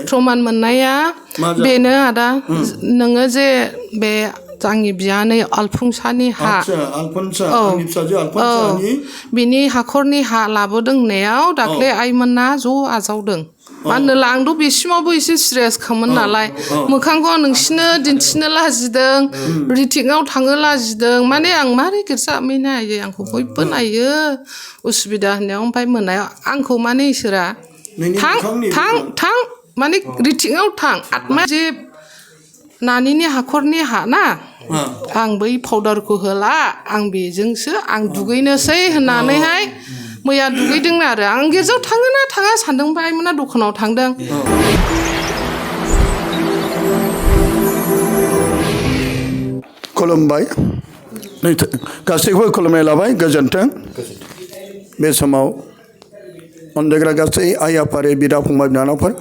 प्रमान मोननाया बेनो आदा नोङो जे बे आंनि बियानै आलफुंसानि हा बिनि हाखरनि हा लाबोदों होननायाव दाख्लै आइमोना ज' आजावदों मानो होनोब्ला आंथ' बेसिमावबो एसे सिरियास खामोन नालाय मोखांखौ नोंसिनो दिन्थिनो लाजिदों रिटिकआव थांनो लाजिदों माने आं मारै गिर्जा हाबहैनो हायो आंखौ बयबो नायो उसुबिदा होननायाव ओमफ्राय मोनायाव आंखौ माने इसोरा थां माने रिटिकआव थां आत्मा जे नानिनि हाखरनि हा ना आं बै पाउडारखौ होला आं बेजोंसो आं दुगैनोसै होननानैहाय मैया दुगैदों आरो आं गिर्जायाव थाङो ना थाङा सानदों ओमफ्राय आइमोना दखानाव थांदों खुलुमबाय गासैखौबो खुलुमनाय लाबाय गोजोन्थों बे समाव अनजायग्रा गासै आइ आफारि बिदा फंबाय बिनानावफोर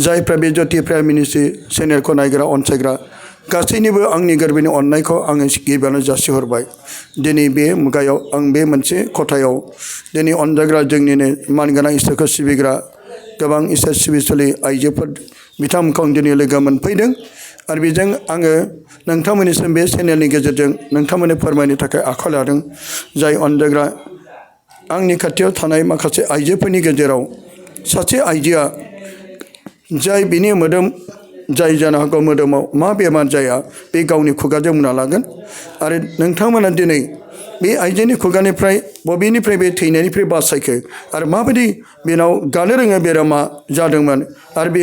जायफ्रा बे ज्योति प्राइम मिनिस्ट्रि चेनेलखौ नायग्रा अनसायग्रा गासैनिबो आंनि गोरबोनि अननायखौ आङो गिबियावनो जासिहरबाय दिनै बे मुगायाव आं बे मोनसे खथायाव दिनै अनजायग्रा जोंनिनो मानगोनां इसोरखौ सिबिग्रा गोबां इसोर सिबिसुलि आइजोफोर बिथांमोनखौ आं दिनै लोगो मोनफैदों आरो बेजों आङो नोंथांमोननिसिम बे चेनेलनि गेजेरजों नोंथांमोननो फोरमायनो थाखाय आखायाव लादों जाय अनजायग्रा आंनि खाथियाव थानाय माखासे आइजोफोरनि गेजेराव सासे आइजोआ जाय बिनि मोदोम जाय जानो हागौ मोदोमाव मा बेमार जाया बे गावनि खुगाजों बुंना लागोन आरो नोंथांमोना दिनै बे आइजोनि खुगानिफ्राय बबेनिफ्राय बे थैनायनिफ्राय बासायखो आरो माबायदि बेनाव गानो रोङै बेरामा जादोंमोन आरो बे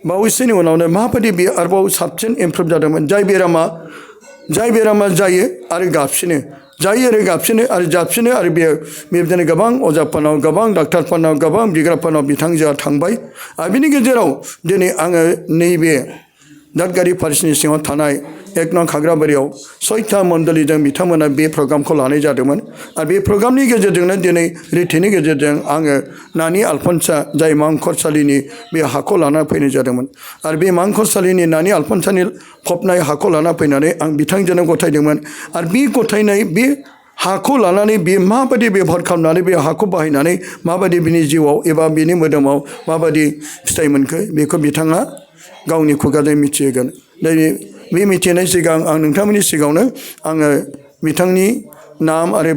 बावैसोनि उनावनो माबायदि बे आरोबाव साबसिन इमप्रुभ जादोंमोन जाय बेरामा जायो आरो गाबसिनो जायो आरो गाबसिनो आरो जाबसिनो आरो बेबायदिनो गोबां अजाफोरनाव गोबां डाक्टारफोरनाव गोबां बिग्राफोरनाव बिथांजोआ थांबाय आरो बिनि गेजेराव दिनै आङो नैबे दादगारि फारिसनि सिङाव थानाय एक नं खाग्राबारियाव 6था मण्डलिजों बिथांमोना बे प्रग्रामखौ लानाय जादोंमोन आरो बे प्रग्रामनि गेजेरजोंनो दिनै रिटिनि गेजेरजों आङो नानि आलफनसा जाय मांखरसालिनि बे हाखौ लाना फैनाय जादोंमोन आरो बे मांखरसालिनि नानि आलफनसानि फबनाय हाखौ लाना फैनानै आं बिथांजोंनो गथायदोंमोन आरो बे गथायनाय बे हाखौ लानानै बे माबायदि बेबहार खालामनानै बे हाखौ बाहायनानै माबायदि बिनि जिउआव एबा बिनि मोदोमाव माबायदि फिथाइ मोनखो बेखौ बिथाङा गावनि खुगाजों मिथिहोगोन बे मिथिनाय सिगां आं नोंथांमोननि सिगाङावनो आङो बिथांनि नाम आरो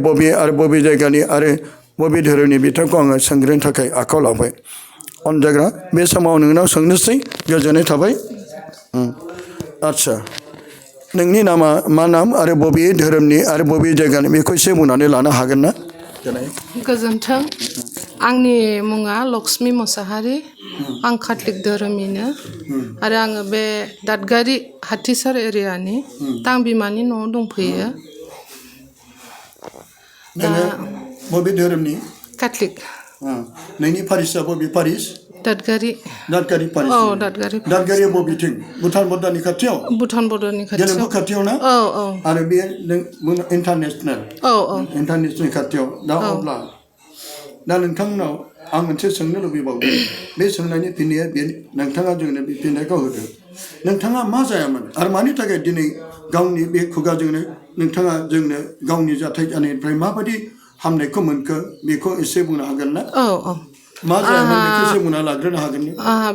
बबे जायगानि आरो बबे धोरोमनि बिथांखौ आङो सोंग्रोनो थाखाय आखायाव लाबाय अनजायग्रा बे समाव नोंनाव सोंनोसै गोजोननाय थाबाय आदसा नोंनि नामा मा नाम आरो बबे धोरोमनि आरो बबे जायगानि बेखौ एसे बुंनानै लानो हागोन ना गोजोन्थों आंनि मुङा लक्ष्मी मोसाहारि आं काटलिक धोरोमनिनो आरो आङो बे दादगारि हाथिसार एरियानि दा आं बिमानि न'आव दंफैयो दा बबे धोरोमनि काटलिक नोंनि फारिसा बबे फारिस दादगारि फारिस औ दादगारिया बबेथिं भुटान बर्डारनि खाथियाव भुटान बर्डारनि गेलेमफु खाथियाव ना औ आरो बे इन्टारनेसनेल खाथियाव दा अब्ला दा नोंथांनाव आं मोनसे सोंनो लुबैबावदों बे सोंनायनि फिननाया बे नोंथाङा जोंनो बे फिननायखौ होदो नोंथाङा मा जायामोन आरो मानि थाखाय दिनै गावनि बे खुगाजोंनो नोंथाङा जोंनो गावनि जाथाय जानायनिफ्राय माबायदि हामनायखौ मोनखो बेखौ एसे बुंनो हागोन ना मा जायामोन बेखौ एसे बुंना लाग्रोनो हागोन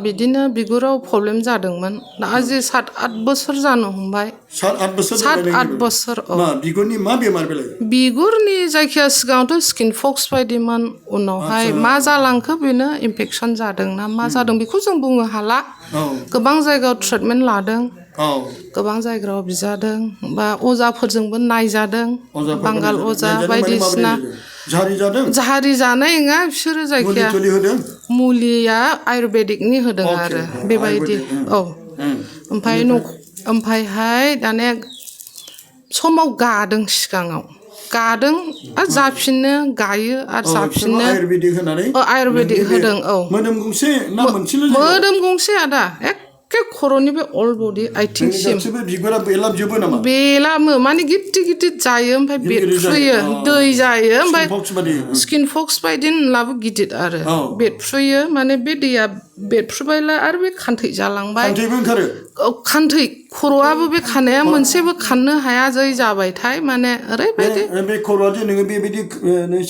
बिदिनो बिगुराव प्रब्लेम जादोंमोन दा आजि 7-8 बोसोर जानो हमबाय 7-8 बोसोर बिगुरनि मा बेमार बेलाय बिगुरनि जायखिया सिगाङावथ' स्किन फक्स बायदिमोन उनावहाय मा जालांखो बेनो इनफेक्सन जादों ना मा जादों बेखौ जों बुंनो हाला गोबां जायगायाव ट्रिटमेन्ट लादों गोबां जायगायाव बिजादों बा अजाफोरजोंबो नायजादों बांगाल अजा बायदिसिना जाहारि जानाय नङा बिसोरो जायखिया मुलिया आयुर्वेदिकनि होदों आरो बेबायदि ओमफ्रायहाय दाने समाव गादों सिगाङाव गादों आरो जाफिननो गायो आरो जाफिननो आयुर्वेदिक होदों मोदोम गंसे आदा एखे खर'नि बे अल बडि आथिंसिम बेलामो माने गिदिर गिदिर जायो ओमफ्राय बेरफ्रुयो दै जायो ओमफ्राय स्किन फक्स बायदि होनब्लाबो गिदिर आरो बेरफ्रुयो माने बे दैया बेरफ्रुबायला आरो बे खान्थै जालांबाय खान्थैबो ओंखारो खान्थै खर'आबो बे खानाया मोनसेबो खाननो हाया जै जाबायथाय माने ओरैबायदि बे खर'आ जे नोङो बेबायदि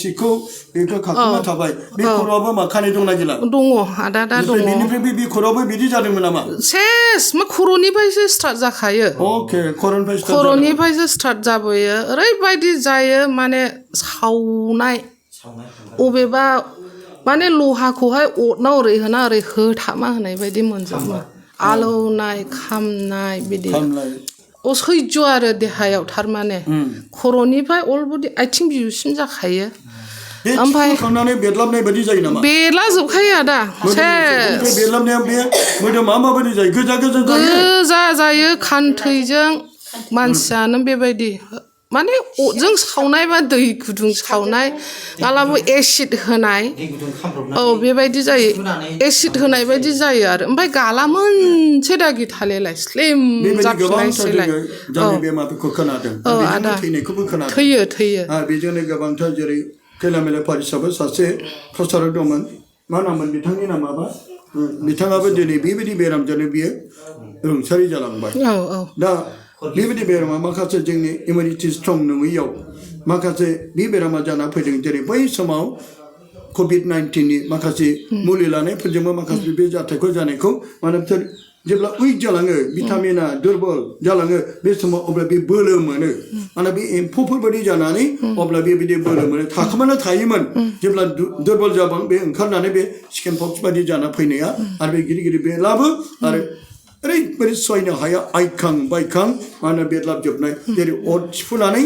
सिखौ बेखौ खाखुमा थाबाय बे खर'आबो मा खानाय दंना गैला दङ आदा दा दङ बेनिफ्राय बे खर'आबो बिदि जादोंमोन नामा सेस मा खर'निफ्रायसो स्टार्ट जाखायो अके खर'निफ्रायसो स्टार्ट जाबोयो ओरैबायदि जायो माने सावनाय अबेबा माने लहाखौहाय अरनाव ओरै होना ओरै होथाबना होनाय बायदि मोनजोबो आलौनाय खामनाय बिदि असैज्य आरो देहायाव थारमाने खर'निफ्राय अलबडि आथिं बिजौसिम जाखायो ओमफ्राय खांनानै बेदलाबनाय बायदि जायो नामा बेला जोबखायो आदा सेस बेदलाबनाया बे मोदोमा माबायदि जायो गोजा जायो खान्थैजों मानसियानो बेबायदि माने अरजों सावनाय बा दै गुदुं सावनाय मालाबा एसिड होनाय बेबायदि जायो एसिड होनाय बायदि जायो आरो ओमफ्राय गाला मोनसे दागि थालायलाय स्लिम जाफिननायसैलाय आदा थैयो बेजोंनो गोबांथार जेरै खैला मैला फारिसाबो सासे प्रसारक दंमोन मा नाममोन बिथांनि नामाबा बिथाङाबो दिनै बेबायदि बेरामजोंनो बियो रुंसारि जालांबाय दा बेबायदि बेरामा माखासे जोंनि इमिउनिटि स्ट्रं नङैयाव माखासे बे बेरामा जाना फैदों जेरै बै समाव COVID-19नि माखासे मुलि लानायफोरजोंबो माखासे बे जाथायखौ जानायखौ माने बिसोर जेब्ला उइक जालाङो भिटामिना दुर्बल जालाङो बे समाव अब्ला बे बोलो मोनो माने बे एम्फौफोर बायदि जानानै अब्ला बेबायदि बोलो मोनो थाखोमाना थायोमोन जेब्ला दुर्बल जाबां बे ओंखारनानै बे चिकेन पक्स बायदि जाना फैनाया आरो बे गिदिर गिदिर बेलाबो आरो ओरैबायदि सहायनो हाया आइखां बायखां मा होनो बेदलाबजोबनाय जेरै अर थिफुनानै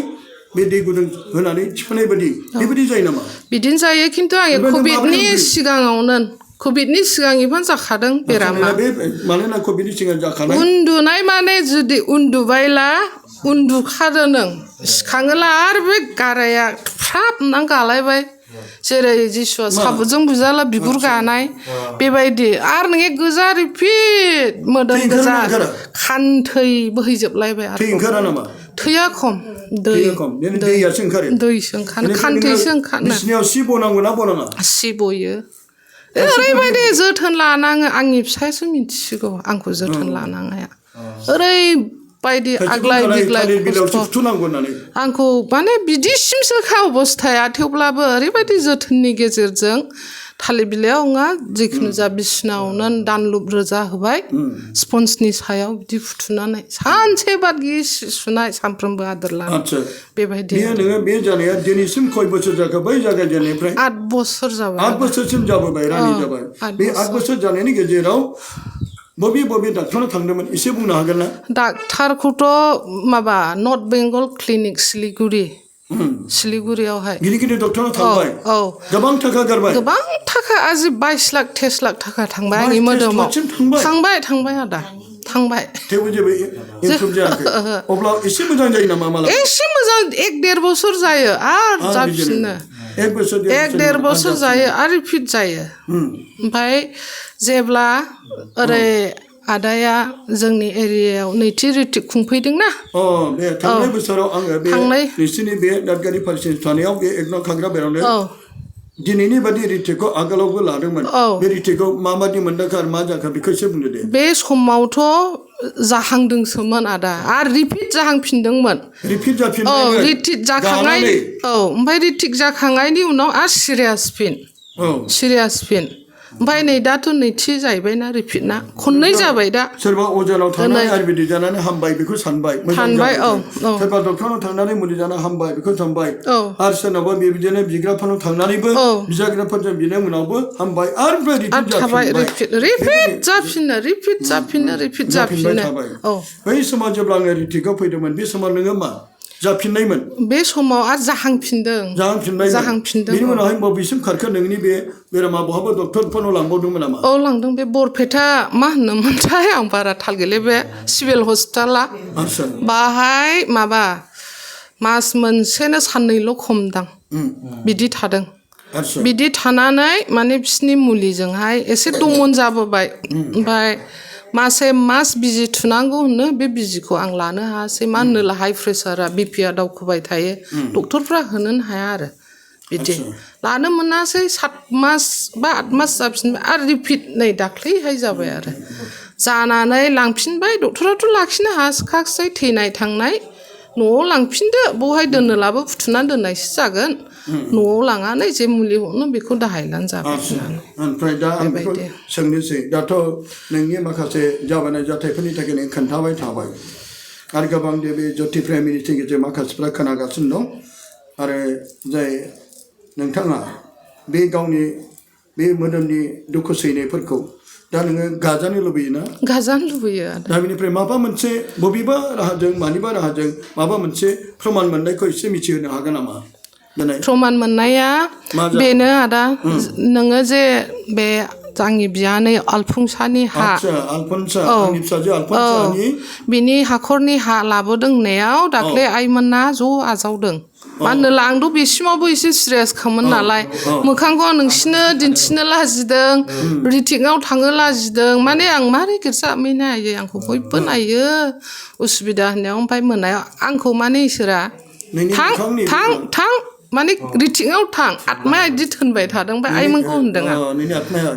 बे दै गुदुं होनानै थिफुनाय बायदि बेबायदि जायो नामा बिदिनो जायो खिन्थु आङो कभिडनि सिगाङावनो कभिडनि सिगांनिफ्रायनो जाखादों बेरामा मानोना कभिडनि सिगां जाखानाय उन्दुनाय माने जुदि उन्दुबायला उन्दुखादो नों सिखाङोला आरो बे गाराया थुफ्राबनानै गालायबाय जेरै जिसुआ साबुजों बुजाला बिगुर गानाय बेबायदि आरो नोङो गोजा रिपिट मोदोम गोजा खान्थै बोहैजोबलायबाय आरो थैया खम दैसो ओंखारो खान्थैसो ओंखारो बिसिनियाव सि बनांगौ ना बनाङा सि बयो ओरैबायदि जोथोन लानाङो आंनि फिसायासो मिथिसिगौ आंखौ जोथोन लानाङा ओरैबायदि आग्लाय बिग्लाय खस्थ' आंखौ माने बिदिसिमसोखा अबस्थाया थेवब्लाबो ओरैबायदि जोथोननि गेजेरजों थालिर बिलाइयाव नङा जिखुनु जा बिसिनायावनो दानलुब रोजा होबाय स्पन्जनि सायाव बिदि फुथुनानै सानसे बादगि सुनाय सानफ्रोमबो आदर लानाय बेबायदि नोङो बे जानाया दिनैसिम खय बोसोर जाखो बै जागायजेननायनिफ्राय 8 बोसोर जाबाय 8 बोसोरसिम जाबोबाय रानि जाबाय बे 8 बोसोर जानायनि गेजेराव बबे डाक्टरनाव थांदोंमोन एसे बुंनो हागोन ना डाक्टारखौथ' माबा नर्थ बेंगल क्लिनिक सिलिगुरियावहाय गिदिर डक्टरनाव थांबाय गोबां थाखा गारबाय गोबां थाखा आजि 22 लाख 23 लाख थाखा थांबाय आंनि मोदोमाव थांबाय आदा थांबाय थेवबो जेबो इमप्रुभ जायाखै अब्ला एसे मोजां जायो नामा माला एसे मोजां 1-1.5 बोसोर जायो आरो जाफिनो 1-1.5 बोसोर जायो आरो रिपिट जायो ओमफ्राय जेब्ला ओरै आदाया जोंनि एरियायाव नैथि रिट्रिट खुंफैदोंना बे थांनाय बोसोराव आङो बे नोंसिनि बे दादगारि फारसे थानायाव बे एकन' खाग्रा बेरावनो दिनैनि बादि रिट्रिटखौ आगोलावबो लादोंमोन बे रिट्रिटखौ माबादि मोनदों आरो मा जाखो बेखौ एसे बुंदो दे बे समावथ' जाहांदोंसोमोन आदा आरो रिपिट जाहांफिनदोंमोन रिट्रिट जाखांनाय ओमफ्राय रिट्रिट जाखांनायनि उनाव आरो सिरियास फिन ओमफ्राय नै दाथ' नैथि जाहैबायना रिपिटना खननै जाबाय दा सोरबा अजानाव थांनानै आयुर्वेदिक जानानै हामबाय बेखौ सानबाय सोरबा डक्टरनाव थांनानै मुलि जाना हामबाय बेखौ सानबाय आरो सोरनावबा बेबायदिनो बिग्राफोरनाव थांनानैबो बिजाग्राफोरजों बिनि उनावबो हामबाय आरो रिपिट जाफिनो बै समाव जेब्ला आङो रिट्रिटआव फैदोंमोन बे समाव नोङो मा जाफिननायमोन बे समाव आरो जाहांफिनदों बेनि उनावहाय बबेसिम खारखो नोंनि बे बेरामा बहाबा डक्टरफोरनाव लांबावदोंमोन नामा लांदों बे बरपेटा मा होनोमोनथाय आं बारा थाल गैला बे सिभिल हस्पिटाला बाहाय माबा मास मोनसेनो साननैल' खमदां बिदि थादों बिदि थानानै माने बिसिनि मुलिजोंहाय एसे दमन जाबोबाय ओमफ्राय मास बिजि थुनांगौ होनो बे बिजिखौ आं लानो हायासै मानो होनोब्ला हाइ प्रेसारा बिपिआ दावखोबाय थायो डक्टरफ्रा होनोनो हाया आरो बिदि लानो मोनासै 7 मास बा 8 मास जाफिनबाय आरो रिपिट नै दाख्लैहाय जाबाय आरो जानानै लांफिनबाय डक्टराथ' लाखिनो हाखासै थैनाय थांनाय न'आव लांफिनदो बहाय दोननोलाबो फुथुनानै दोननायसो जागोन न'आव लांनानै जे मुलि हरनो बेखौ दाहायलानो जाबाय ओमफ्राय दा आं बेखौ सोंनोसै दाथ' नोंनि माखासे जाबोनाय जाथायफोरनि थाखाय नों खोन्थाबाय थाबाय आरो गोबां बे ज्योति प्राइम मिनिस्टारनि गेजेरजों माखासेफ्रा खोनागासिनो दं आरो जाय नोंथाङा बे गावनि बे मोदोमनि दुखु सैनायफोरखौ दा नोङो गाजानो लुबैयोना गाजानो लुबैयो दा बेनिफ्राय माबा मोनसे बबेबा राहाजों मानिबा राहाजों माबा मोनसे प्रमान मोननायखौ एसे मिथिहोनो हागोन नामा प्रमान मोननाया बेनो आदा नोङो जे बे आंनि बियानै आलफुंसानि हा आंनि फिसाजो आलफनसानि बिनि हाखरनि हा लाबोदों होननायाव दाख्लै आइमोना ज' आजावदों मानो होनोब्ला आंथ' बेसिमावबो एसे सिरियासखामोन नालाय मोखांखौ आं नोंसिनो दिन्थिनो लाजिदों रिटिकआव थांनो लाजिदों माने आं मारै गिर्जा हाबहैनो हायो आंखौ बयबो नायो उसुबिदा होननायाव ओमफ्राय मोनायाव आंखौ माने इसोरा थां माने रिटिकआव थां आत्माया इदि थोनबाय थादों ओमफ्राय आइमोनखौ होनदों आं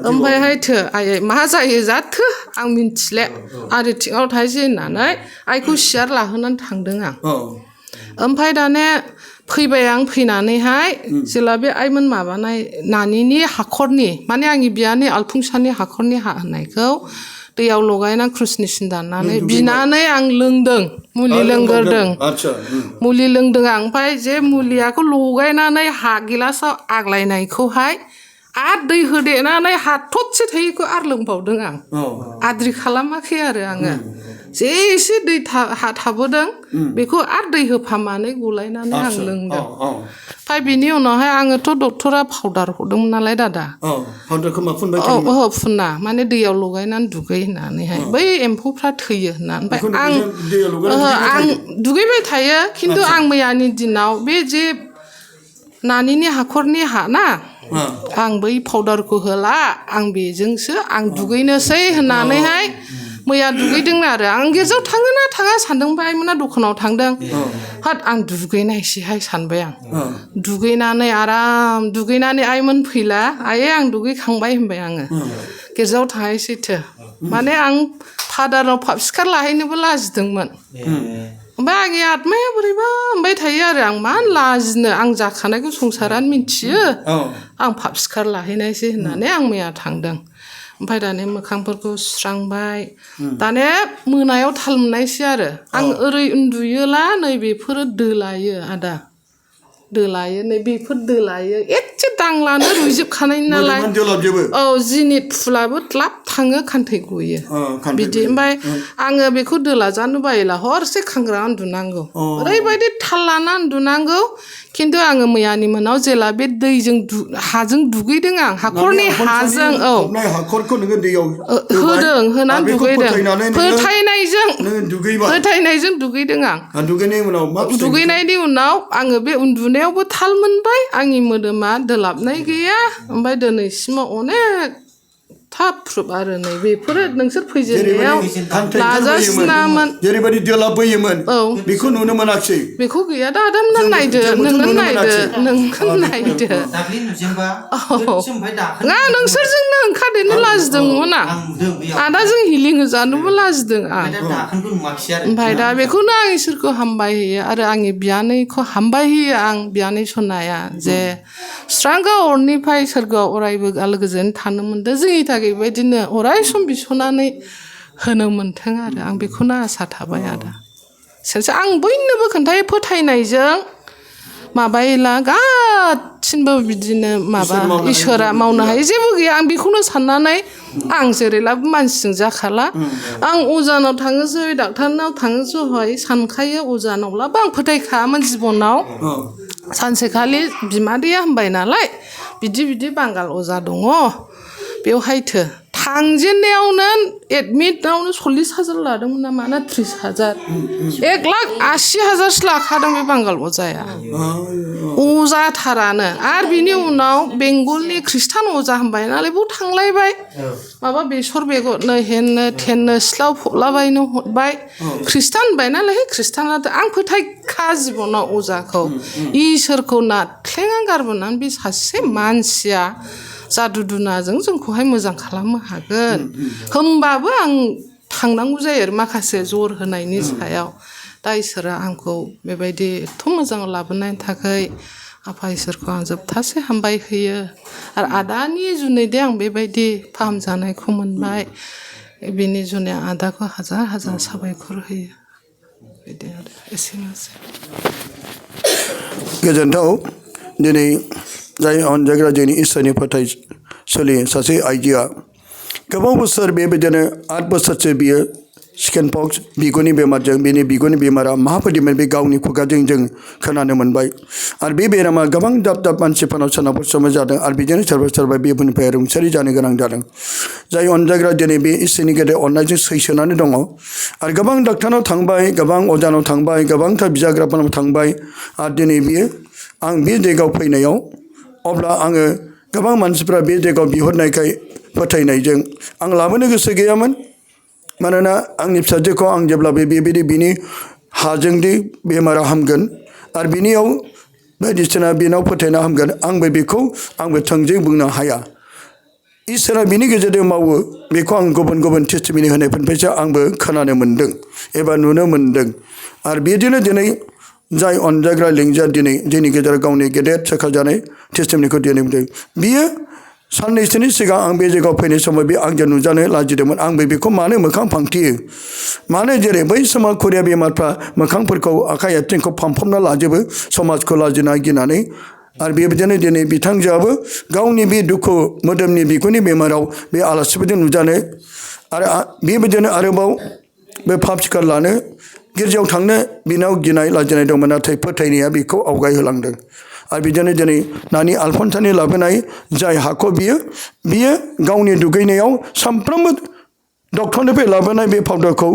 ओमफ्रायहाय थो आयै मा जायो जाथो आं मिन्थिले आं रिटिकआव थाहैसै होननानै आइखौ सियार लाहोनानै थांदों आं ओमफ्राय दाने फैबाय आं फैनानैहाय जेला बे आइमोन माबानाय नानिनि हाखरनि माने आंनि बियानि आलफुंसानि हाखरनि हा होननायखौ दैयाव लगायना क्रुसनि सिन दाननानै बिनानै आं लोंदों मुलि लोंगोरदों मुलि लोंदों आं ओमफ्राय जे मुलियाखौ लगायनानै हा गिलासाव आग्लायनायखौहाय आरो दै होदेरनानै हा थरसे थायैखौ आरो लोंबावदों आं आद्रि खालामाखै आरो आङो जे एसे दै हा थाबोदों बेखौ आरो दै होफामनानै गलायनानै आं लोंदों ओमफ्राय बिनि उनावहाय आङोथ' डक्टरा पाउदार हरदोंमोन नालाय दादा ओहो फुना माने दैयाव लगायनानै दुगै होननानैहाय बै एम्फौफ्रा थैयो होननानै ओमफ्राय आं दुगैबाय थायो खिन्थु आं मैयानि दिनाव बे जे नानिनि हाखरनि हा ना आं बै पाउदारखौ होला आं बेजोंसो आं दुगैनोसै होननानैहाय मैया दुगैदों आरो आं गिर्जायाव थाङोना थाङा सानदों ओमफ्राय आइमोना दखानाव थांदों हाट आं दुगैनायसैहाय सानबाय आं दुगैनानै आराम दुगैनानै आइमोन फैला आयै आं दुगैखांबाय होनबाय आङो गिर्जायाव थांसैथो माने आं फादारनाव फापसिखार लाहैनोबो लाजिदोंमोन ओमफ्राय आंनि आत्माया बोरैबा मोनबाय थायो आरो आं मा लाजिनो आं जाखानायखौ संसारानो मिथियो आं फापसिखार लाहैनायसै होननानै आं मैया थांदों ओमफ्राय दाने मोखांफोरखौ सुस्रांबाय दाने मोनायाव थाल मोननायसै आरो आं ओरै उन्दुयोला नैबेफोरो दोलायो आदा दोलायो नै बेफोर दोलायो एसे दांलानो रुइजोबखानाय नालाय जिनित फुलाबो द्लाब थाङो खान्थै गयो बिदि ओमफ्राय आङो बेखौ दोलाजानो बायोला हरसे खांग्रा उन्दुनांगौ ओरैबायदि थाल लाना उन्दुनांगौ खिन्थु आङो मैयानि मोनाव जेला बे दैजों हाजों दुगैदों आं हाखरनि हाजों होदों होनानै दुगैदों फोथायनायजों दुगैदों आं दुगैनायनि उनाव आङो बे उन्दुनायावबो थाल मोनबाय आंनि मोदोमा दोलाबनाय गैया ओमफ्राय दिनैसिमाव अनेक थाब प्रुफ आरो नै बेफोरो नोंसोर फैजेननायाव लाजासिनामोन जेरैबायदि दोलाबबोयोमोन बेखौ नुनो मोनाखिसै बेखौ गैया दा आदामोना नायदो नोंनो नायदो ना नोंसोरजोंनो ओंखारदेरनो लाजिदोंमोन आं आदाजों हिलिं होजानोबो लाजिदों आं ओमफ्राय दा बेखौनो आं इसोरखौ हामबाय होयो आरो आंनि बियानैखौ हामबाय होयो आं बियानै सनाया जे स्रांगा अरनिफ्राय सोरगोआव अरायबो आलो गोजोन थानो मोनदों जोंनि थाखाय बेबायदिनो अराय सम बिसनानै होनो मोन्थों आरो आं बेखौनो आसा थाबाय आदा सोरसो आं बयनोबो खोन्थायो फोथायनायजों माबायोला गासिनबो बिदिनो माबा इसोरा मावनो हायो जेबो गैया आं बेखौनो साननानै आं जेरैलाबो मानसिजों जाखाला आं अजानाव थाङोसै डाक्टारनाव थाङोसै हय सानखायो अजानावब्लाबो आं फोथायखायामोन जिबनाव सानसेखालि बिमादैया होनबाय नालाय बिदि बांगाल अजा दङ बेवहायथो थांजेननायावनो एडमिटआवनो 40,000 लादोंमोन नामा ना 30,000 1,80,000सो लाखादों बे बांगाल अजाया अजाथारानो आरो बिनि उनाव बेंगलनि खृष्टान अजा होनबाय नालाय बेयाव थांलायबाय माबा बेसर बेगरनो हेननो थेननो सिथ्लायाव फबलाबायनो हरबाय खृष्टान होनबाय नालाय खृष्टाना आं फोथायखा जिबनाव अजाखौ इसोरखौ नारख्लेंना गारबोनानै बे सासे मानसिया जादु दुनाजों जोंखौहाय मोजां खालामनो हागोन होमबाबो आं थांनांगौ जायो आरो माखासे जर होनायनि सायाव दा इसोरा आंखौ बेबायदि एथ' मोजां लाबोनायनि थाखाय आफा इसोरखौ आं जोबथासे हामबाय होयो आरो आदानि जुनै दे आं बेबायदि फाहामजानायखौ मोनबाय बिनि जुनै आदाखौ हाजार हाजार साबायखर होयो बिदि आरो एसेनोसै गोजोन्थों दिनै जाय अनजाग्रा जोंनि इसोरनि फोथायसुलि सासे आइजोआ गोबां बोसोर बेबायदिनो 8 बोसोरसो बियो चिकेन पक्स बिगुरनि बेमारजों बिनि बिगुरनि बेमारा माबायदिमोन बे गावनि खुगाजों जों खोनानो मोनबाय आरो बे बेरामा गोबां दाब दाब मानसिफोरनाव सोरनावबा सोरबा जादों आरो बिदिनो सोरबा सोरबा बेफोरनिफ्राय रुंसारि जानो गोनां जादों जाय अनजाग्रा दिनै बे इसोरनि गेदेर अननायजों सैसोनानै दङ आरो गोबां डाक्टारनाव थांबाय गोबां अजानाव थांबाय गोबांथार बिजाग्राफोरनाव थांबाय आरो दिनै बियो आं बे जायगायाव फैनायाव अब्ला आङो गोबां मानसिफ्रा बे जायगायाव बिहरनायखाय फोथायनायजों आं लाबोनो गोसो गैयामोन मानोना आंनि फिसाजोखौ आं जेब्लाबो बेबायदि बिनि हाजोंदि बेमारा हामगोन आरो बिनियाव बायदिसिना बिनाव फोथायना हामगोन आंबो बेखौ आंबो थोंजों बुंनो हाया इसोरा बिनि गेजेरजों मावो बेखौ आं गुबुन गुबुन टेस्टिमनि होनायफोरनिफ्रायसो आंबो खोनानो मोन्दों एबा नुनो मोन्दों आरो बिदिनो दिनै जाय अनजाग्रा लिंजा दिनै जोंनि गेजेराव गावनि गेदेर सोखाजानाय टेस्टिमनिखौ दिनै बुंदों बियो साननैसोनि सिगां आं बे जायगायाव फैनाय समाव बे आंजों नुजानो लाजिदोंमोन आंबो बेखौ मानो मोखां फांथियो मानो जेरै बै समाव खुरिया बेमारफ्रा मोखांफोरखौ आखाइ आथिंखौ फांफबना लाजोबो समाजखौ लाजिना गिनानै आरो बेबायदिनो दिनै बिथांजोआबो गावनि बे दुखु मोदोमनि बिगुरनि बेमाराव बे आलासिफोरजों नुजानो आरो बेबायदिनो आरोबाव बे पाप सिकार लानो गिर्जायाव थांनो बिनाव गिनाय लाजिनाय दंमोन नाथाय फोथायनाया बेखौ आवगायहोलांदों आरो बिदिनो दिनै नानि आलफनसानि लाबोनाय जाय हाखौ बियो गावनि दुगैनायाव सानफ्रोमबो डक्टरनिफ्राय लाबोनाय बे पाउडारखौ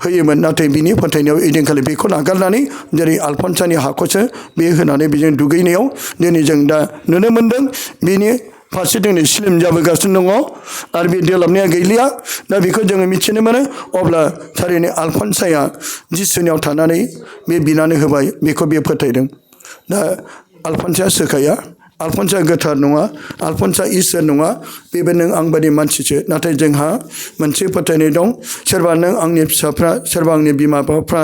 होयोमोन नाथाय बिनि फोथायनायाव ओइदिनखालि बेखौ नागारनानै जेरै आलफनसानि हाखौसो बे होनानै बेजों दुगैनायाव दिनै जों दा नुनो मोन्दों बिनि फारसे दिनै स्लिम जाबोगासिनो दङ आरो बे देलाबनाया गैलिया दा बेखौ जोङो मिथिनो मोनो अब्ला थारैनो आलफनसाया जिसुनियाव थानानै बे बिनानै होबाय बेखौ बे फोथायदों दा आलफनसाया सोखाया आलफनसाया गोथार नङा आलफनसा इसोर नङा बेबो नों आं बायदि मानसिसो नाथाय जोंहा मोनसे फोथायनाय दं सोरबा नों आंनि फिसाफ्रा सोरबा आंनि बिमा बिफाफ्रा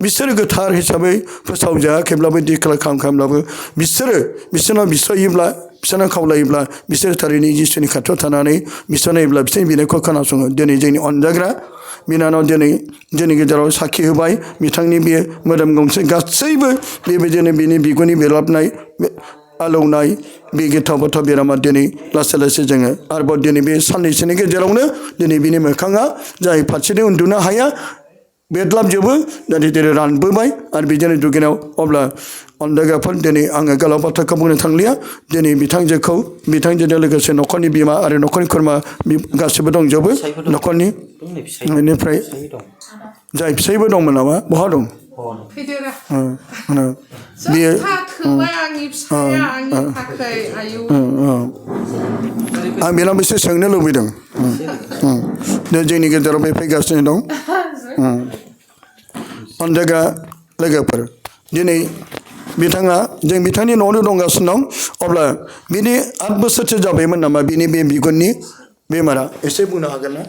बिसोरो गोथार हिसाबै फोसावजायाखैब्लाबो डिक्लेयार खालामब्लाबो बिसोरनाव बिसयोब्ला बिसोरनाव खावलायोब्ला बिसोर थारैनो जिसुनि खाथियाव थानानै बिसोर नायोब्ला बिसोरनि बिनायखौ खोनासङो दिनै जोंनि अनजाग्रा बिनानाव दिनै जोंनि गेजेराव साखि होबाय बिथांनि बे मोदोम गंसे गासैबो बेबायदिनो बिनि बिगुरनि बेलाबनाय आलौनाय बे गिथाव बाथाव बेरामा दिनै लासै लासै जोङो आरोबाव दिनै बे साननैसोनि गेजेरावनो दिनै बिनि मोखाङा जाय फारसेथिं उन्दुनो हाया बेदलाबजोबो दिनै रानबोबाय आरो बिदिनो दुगैनायाव अब्ला अनजाग्राफोर दिनै आङो गोलाव बाथ्राखौ बुंनो थांलिया दिनै बिथांजोजों लोगोसे न'खरनि बिमा आरो न'खरनि खुरमा गासिबो दंजोबो न'खरनि बेनिफ्राय जाय फिसायबो दंमोन नामा बहा दं बियो आं बेनाव एसे सोंनो लुबैदों जोंनि गेजेराव बे फैगासिनो दं अनजाग्रा लोगोफोर दिनै बिथाङा जों बिथांनि न'आवनो दंगासिनो दं अब्ला बिनि 8 बोसोरसो जाबायमोन नामा बिनि बे बिगुरनि बेमारा एसे बुंनो हागोन ना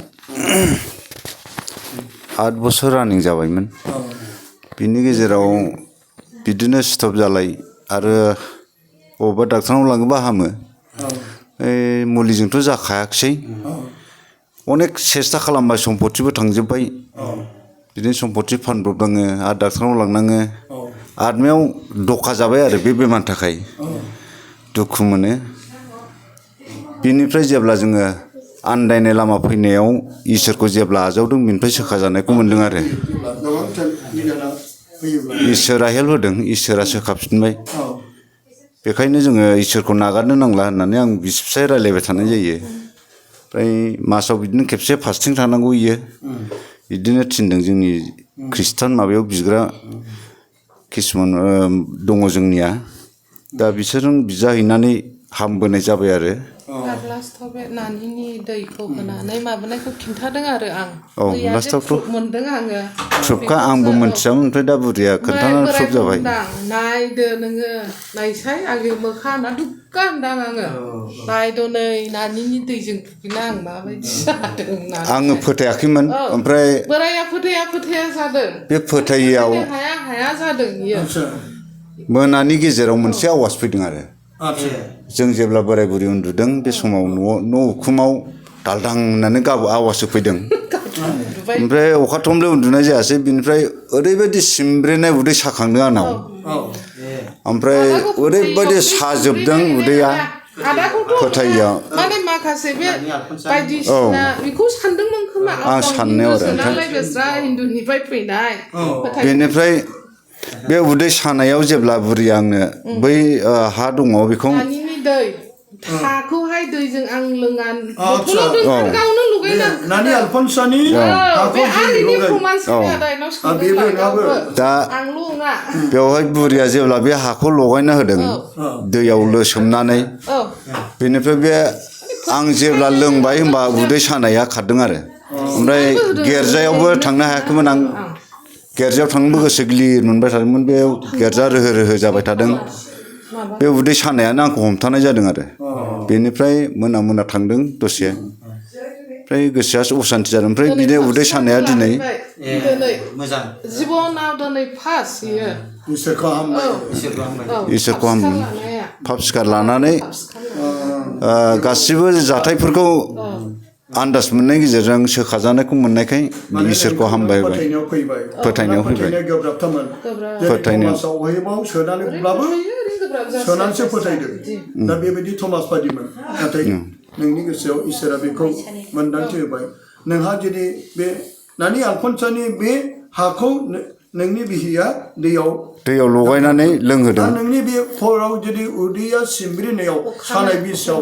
8 बोसोर रानिं जाबायमोन बिनि गेजेराव बिदिनो स्टप जालाय आरो बबेबा डाक्टारनाव लाङोबा हामो मुलिजोंथ' जाखायाखिसै अनेक सेस्था खालामबाय सम्पतिबो थांजोब्बाय बिदिनो सम्पति फानब्रबनाङो आरो डाक्टारनाव लांनाङो आत्मायाव दखा जाबाय आरो बे बेमारनि थाखाय दुखु मोनो बिनिफ्राय जेब्ला जोङो आन्दायनाय लामा फैनायाव इसोरखौ जेब्ला आजावदों बिनिफ्राय सोखाजानायखौ मोन्दों आरो इसोरा हेल्प होदों इसोरा सोखाफिनबाय बेखायनो जोङो इसोरखौ नागारनो नांला होननानै आं बिसि फिसाय रायलायबाय थानाय जायो ओमफ्राय मासाव बिदिनो खेबसे फास्टिं थानांगौ इयो बिदिनो थिनदों जोंनि खृष्टान माबायाव बिग्रा किसुमान दङ जोंनिया दा बिसोरजों बिजाहैनानै हामबोनाय जाबाय आरो लास्टआव बे नानिनि दैखौ होनानै माबानायखौ खिन्थादों आरो आं औ दैया जे लास्टआवथ' प्रुफ मोनदों आङो प्रुफखा आंबो मोनथियामोन ओमफ्राय दा बुरिया खोन्थानानै प्रुफ जाबाय नायदो नोङो नायसाय आंनि मोखाङा दुग्गा होनदां आङो नायद' नै नानिनि दैजों दुगैना आं माबायदि जादों होननानै आङो फोथायाखैमोन ओमफ्राय बोराया फोथाया जादों बे फोथायैयाव हाया जादों इयो मोनानि गेजेराव मोनसे आवाज फैदों आरो जों जेब्ला बोराय बुरि उन्दुदों बे समाव न' उखुमाव दालदां होननानै आवाज फैदों ओमफ्राय अखाथमले उन्दुनाय जायासै बिनिफ्राय ओरैबायदि सिमब्रेनाय उदै साखांदों आंनाव ओमफ्राय ओरैबायदि साजोबदों उदैया फोथायैया माने माखासे बे बायदिसिना बेखौ सानदोंमोन खोमा आं साननायाव आरो ओमफ्राय हिन्दुनिफ्राय फैनाय बेनिफ्राय बे उदै सानायाव जेब्ला बुरिया आंनो बै हा दङ बेखौ दै हाखौहाय दैजों आं लोङा बथलाव दोननानै गावनो लगायना नानि आलफनसानि बे आंनि प्रमानसिया दा बेवहाय बुरिया जेब्ला बे हाखौ लगायना होदों दैयाव लोसोमनानै बेनिफ्राय बे आं जेब्ला लोंबाय होनबा उदै सानाया खारदों आरो ओमफ्राय गिर्जायावबो थांनो हायाखैमोन आं गिर्जायाव थांनोबो गोसो गिलिर मोनबाय थादोंमोन बे गिर्जा रोहो जाबाय थादों बे उदै सानायानो आंखौ हमथानाय जादों आरो बेनिफ्राय मोना थांदों दसे ओमफ्राय गोसोआ असान्ति जादों ओमफ्राय बिदिनो उदै सानाया दिनै जिबनाव दिनै फार्स्ट इयो इसोरखौ हामबाय पाप स्कार लानानै गासिबो जाथायफोरखौ आन्दाज मोननायनि गेजेरजों सोखाजानायखौ मोननायखाय इसोरखौ हामबाय फोथायनायाव फैबाय फोथायनायाव सोनानैसो फोथायदों दा बेबायदि थमास बादिमोन नाथाय नोंनि गोसोआव इसोरा बेखौ मोनदांथि होबाय नोंहा दिनै बे नानि आलफनसानि बे हाखौ नोंनि बिहिया दैयाव लगायनानै लोंहोदों नोंनि बे हराव जुदि उदैया सिमब्रिनायाव सानाय बिसाव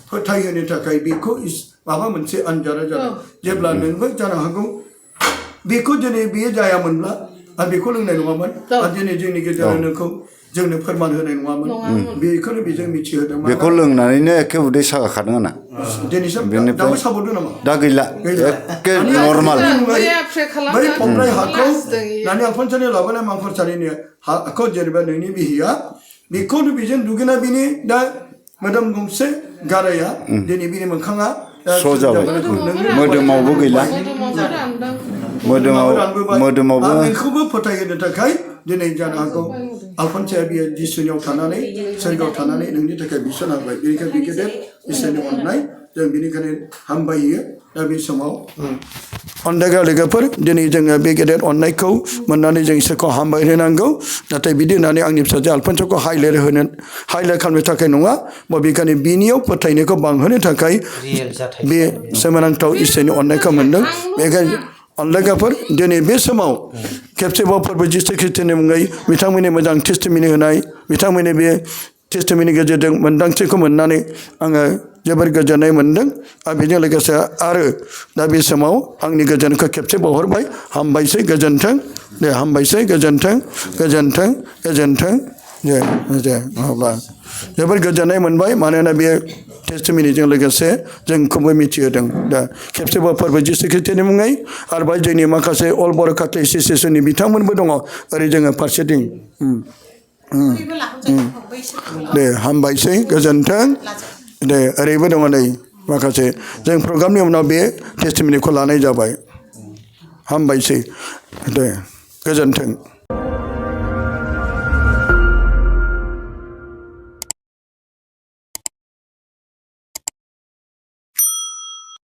फोथायहोनो थाखाय बेखौ माबा मोनसे आनजादा जादों जेब्ला नोंबो जानो हागौ बेखौ दिनै बेयो जायामोनब्ला आं बेखौ लोंनाय नङामोन आरो दिनै जोंनि गेजेराव नोंखौ जोंनो फोरमान होनाय नङामोन बेखौनो बेजों मिथिहोदों बेखौ लोंनानैनो एखे उदै सागाखादों आंना दिनैसिम दाबो साबोदों नामा दा गैला एखे नर्माल बै फबनाय हाखौ नानि आलफनसानि लाबोनाय मांखरसालिनि हाखौ जेनेबा नोंनि बिहिया बेखौनो बेजों दुगैना बिनि दा मोदोम गंसे गाराया दिनै बिनि मोखाङा स्र' जाबाय मोदोमावबो गैला मोदोमावबो नोंखौबो फोथायहोनो थाखाय दिनै जानो हागौ आलफनसाया बियो जिसुनियाव थानानै सोरगोआव थानानै नोंनि थाखाय बिसन होबाय बेनिखायनो बे गेदेर इसोरनि अननाय जों बेनिखायनो हामबायो दा बे समाव अनदायग्रा लोगोफोर दिनै जोङो बे गेदेर अननायखौ मोननानै जों इसोरखौ हामबाय होनांगौ नाथाय बिदि होननानै आंनि फिसाजो आलफनसाखौ हाइलाइट खालामनो थाखाय नङा बबेखानि बिनियाव फोथायनायखौ बांहोनो थाखाय बे सोमोनांथाव इसोरनि अननायखौ मोनदों बेखायनो अनलायग्राफोर दिनै बे समाव खेबसेबाव फोरबो जिसु ख्रिस्ट'नि मुङै बिथांमोननि मोजां टेस्टिमनि होनाय बिथांमोननि बे टेस्टिमनि गेजेरजों मोनदांथिखौ मोननानै आङो जोबोर गोजोननाय मोनदों आरो बेजों लोगोसे आरो दा बे समाव आंनि गोजोनखौ खेबसे बावहरबाय हामबायसै गोजोन्थों दे हामबायसै गोजोन्थों दे अब्ला जोबोर गोजोननाय मोनबाय मानोना बे टेस्टिमनिजों लोगोसे जोंखौबो मिथिहोदों दा खेबसेबाव फोरबो जिसु ख्रिस्ट'नि मुङै आरो बाय जोंनि माखासे अल बर' काथलिक एस'सिएशननि बिथांमोनबो दङ ओरै जोङो फारसेथिं दे हामबायसै गोजोन्थों दे ओरैबो दङ नै माखासे जों प्रग्रामनि उनाव बे टेस्टिमनिखौ लानाय जाबाय हामबायसै दे गोजोन्थों